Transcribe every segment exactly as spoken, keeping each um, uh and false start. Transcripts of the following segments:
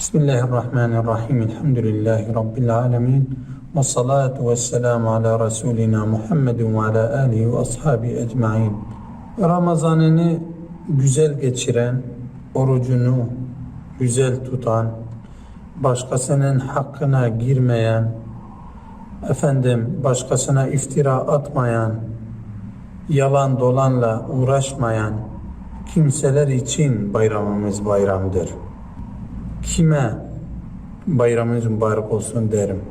Bismillahirrahmanirrahim. Elhamdülillahi Rabbil alemin. Ve salatu ve selamu ala Resulina Muhammedin ve ala alihi ve ashabi ecmain. Ramazanını güzel geçiren, orucunu güzel tutan, başkasının hakkına girmeyen, efendim, başkasına iftira atmayan, yalan dolanla uğraşmayan kimseler için bayramımız bayramdır. Kime bayramınız mübarek olsun derim.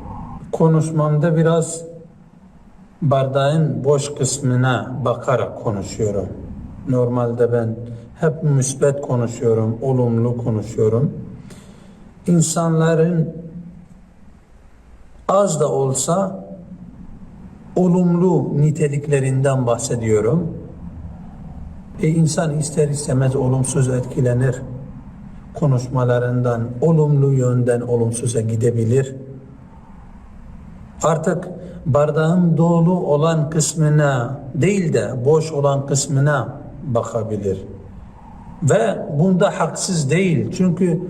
Konuşmamda biraz bardağın boş kısmına bakarak konuşuyorum. Normalde ben hep müsbet konuşuyorum, olumlu konuşuyorum. İnsanların az da olsa olumlu niteliklerinden bahsediyorum. E, insan ister istemez olumsuz etkilenir. Konuşmalarından olumlu yönden olumsuza gidebilir. Artık bardağın dolu olan kısmına değil de boş olan kısmına bakabilir. Ve bunda haksız değil. Çünkü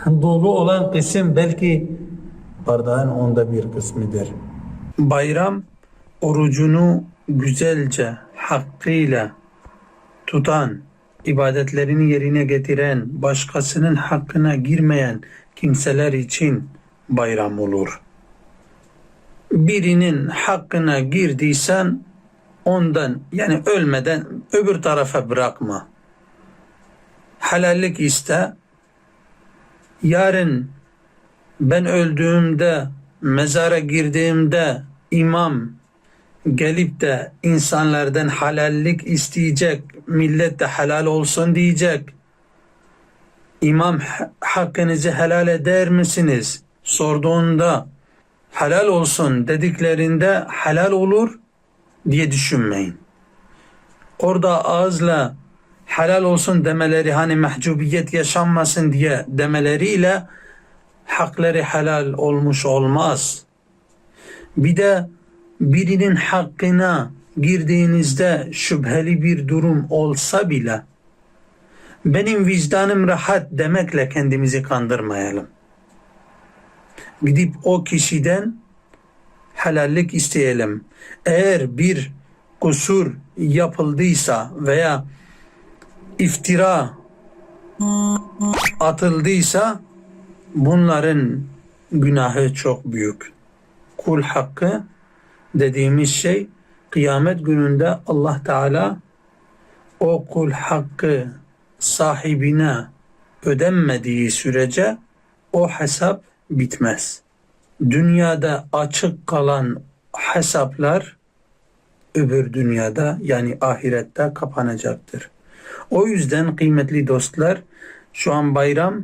dolu olan kısım belki bardağın onda bir kısmıdır. Bayram orucunu güzelce, hakkıyla tutan, ibadetlerini yerine getiren, başkasının hakkına girmeyen kimseler için bayram olur. Birinin hakkına girdiysen ondan, yani ölmeden öbür tarafa bırakma. Helallik iste. Yarın ben öldüğümde, mezara girdiğimde imam gelip de insanlardan helallik isteyecek, millet de helal olsun diyecek. İmam, "Ha-, hakkınızı helal eder misiniz?" sorduğunda, "Helal olsun." dediklerinde helal olur diye düşünmeyin. Orada ağızla "helal olsun" demeleri, hani mahcubiyet yaşanmasın diye demeleriyle hakları helal olmuş olmaz. Bir de birinin hakkına girdiğinizde şüpheli bir durum olsa bile, "Benim vicdanım rahat" demekle kendimizi kandırmayalım. Gidip o kişiden helallik isteyelim. Eğer bir kusur yapıldıysa veya iftira atıldıysa, bunların günahı çok büyük. Kul hakkı dediğimiz şey, kıyamet gününde Allah Teala o kul hakkı sahibine ödenmediği sürece o hesap bitmez. Dünyada açık kalan hesaplar öbür dünyada, yani ahirette kapanacaktır. O yüzden kıymetli dostlar, şu an bayram,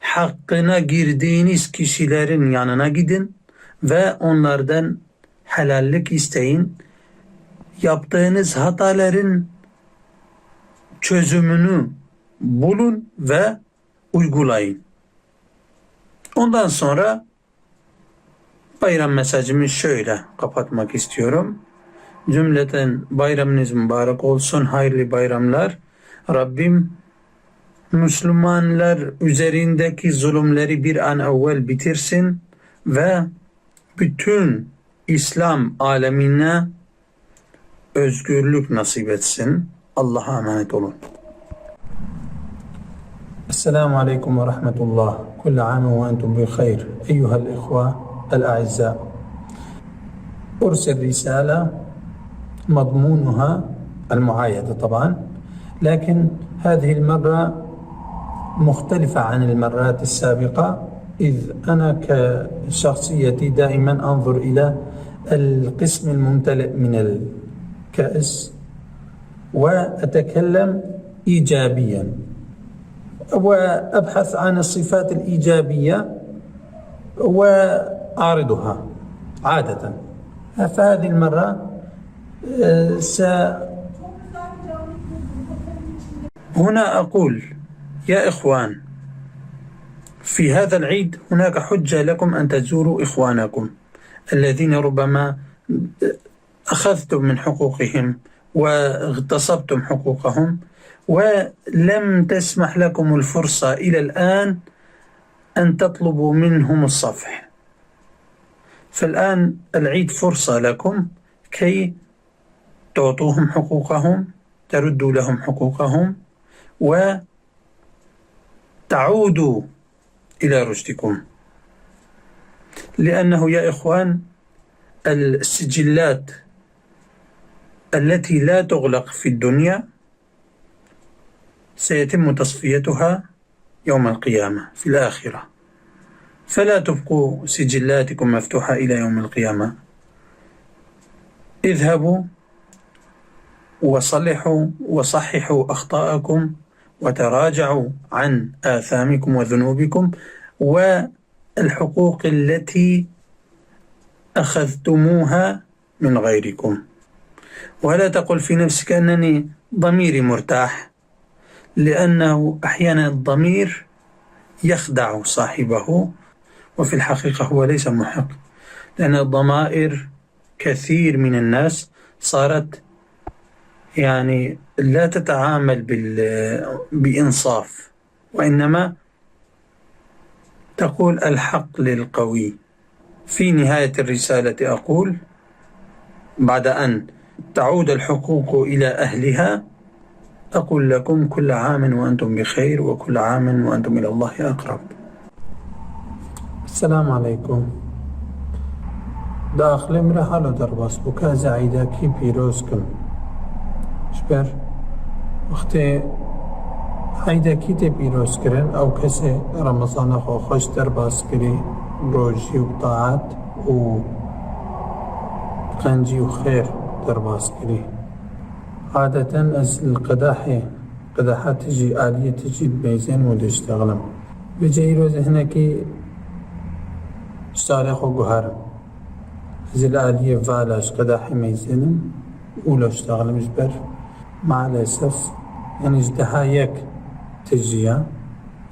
hakkına girdiğiniz kişilerin yanına gidin ve onlardan helallik isteyin. Yaptığınız hataların çözümünü bulun ve uygulayın. Ondan sonra bayram mesajımı şöyle kapatmak istiyorum. Cümleten bayramınız mübarek olsun, hayırlı bayramlar. Rabbim Müslümanlar üzerindeki zulümleri bir an evvel bitirsin ve bütün İslam alemine özgürlük nasip etsin. Allah'a emanet olun. السلام عليكم ورحمة الله. كل عام وأنتم بخير أيها الإخوة الأعزاء. أرسل رسالة مضمونها المعايدة طبعا، لكن هذه المرة مختلفة عن المرات السابقة، إذ أنا كشخصيتي دائما أنظر إلى القسم الممتلئ من الكأس وأتكلم إيجابيا وأبحث عن الصفات الإيجابية وأعرضها عادة. فهذه المرة، آه، س- هنا أقول: يا إخوان، في هذا العيد هناك حجة لكم أن تزوروا إخوانكم الذين ربما أخذتم من حقوقهم واغتصبتم حقوقهم، ولم تسمح لكم الفرصة إلى الآن أن تطلبوا منهم الصفح. فالآن العيد فرصة لكم كي تعطوهم حقوقهم، تردوا لهم حقوقهم، وتعودوا إلى رشدكم. لأنه يا إخوان، السجلات التي لا تغلق في الدنيا سيتم تصفيتها يوم القيامة في الآخرة، فلا تبقوا سجلاتكم مفتوحة إلى يوم القيامة. اذهبوا وصلحوا وصححوا أخطاءكم وتراجعوا عن آثامكم وذنوبكم والحقوق التي أخذتموها من غيركم. ولا تقل في نفسك أنني ضميري مرتاح، لأنه أحيانا الضمير يخدع صاحبه، وفي الحقيقة هو ليس محق، لأن ضمائر كثير من الناس صارت يعني لا تتعامل بال-، بإنصاف، وإنما تقول الحق للقوي. في نهاية الرسالة أقول، بعد أن تعود الحقوق إلى أهلها، أقول لكم كل عام وأنتم بخير، وكل عام وأنتم إلى الله أقرب. السلام عليكم. Daxilê min re halo derbas bû, ka ez ê eydekî pîroz kim. Ji ber wextê eydekî tê pîrozkirin, ew kesê Remezana xwe xweş derbas kirî, rojî û taat û qencî û xêr derbas kirî. Adeten ez li qedehê, qedeha tijî, aliyê tijî dimeyzênim û diştexlim. Vêca îro ez ê hinekî ji tarê xwe guherim. Ez ê li aliyê vala ji qedehê meyzênim û li ştexlim ji ber maalesef, yanî ji deha yek tijî ya,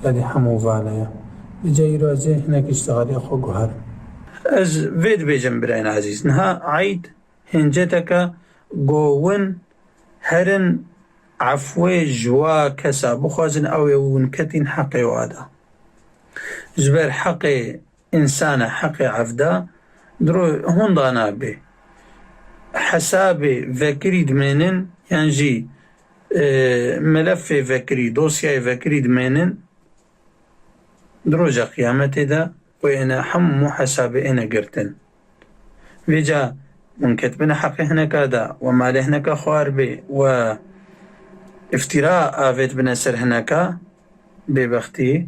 yadî hemû vala ya. Vêca îro ez ê hinekî ji tarê xwe guherim. Ez vê dibêjim birayên ezîz. Niha eyd hinceteke go win herin efwê ji wa kesa bixwazin, ew ê win ketîn heqê wa da. Ji ber heqê însan e, heqê ef da, diro hûn da nabe. Hesabê vekirî dimênin, yan jî, e, melefê vekirî, dosyayê vekirî dimênin, di roja qiyametê de wê êne hemû hesabê êne girtin. Vêca hûn ketibine heqê hineka de, we malê hineka xwar bê, we îftîra avêtibine ser hineka, bêbextî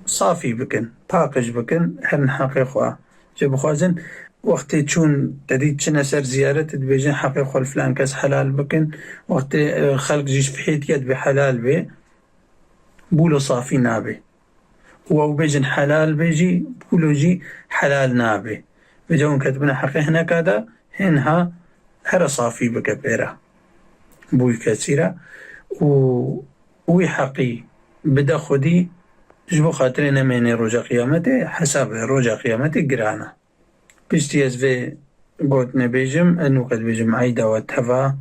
safî bikin, paqij bikin, herin heqê xwe. Ji bixwazin wextê çûn te dît çine ser ziyaret dibêjin heqê xwe li filan kes helal bikin. Wextê, e, xelk jî ji fihêtiye dibê helal bê, bûlo safî nabe. Û ew bêjin helal bê jî, bûlo jî helal nabe. Vêca hûn ketibine heqê hineka de, hên ha here safî bike pê re. Bûy kesî re. Û wî heqî bide xwedî, ji bo xatirê nemênê roja qiyametê, hesabê roja qiyametê giran e. Piştî ez vê gotinê bêjim, ez nûke dibêjim, eyda we teva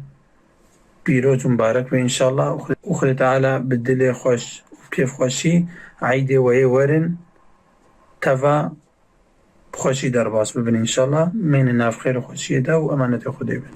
pîroz û mibarek be înşallah. Û Xwedê Teala bi dilê xweş û kêfxweşî eydê we yê werin teva bi xweşî derbas bibin înşallah. Mêne nav xêr û xweşiyê de û emanetê Xwedê bin.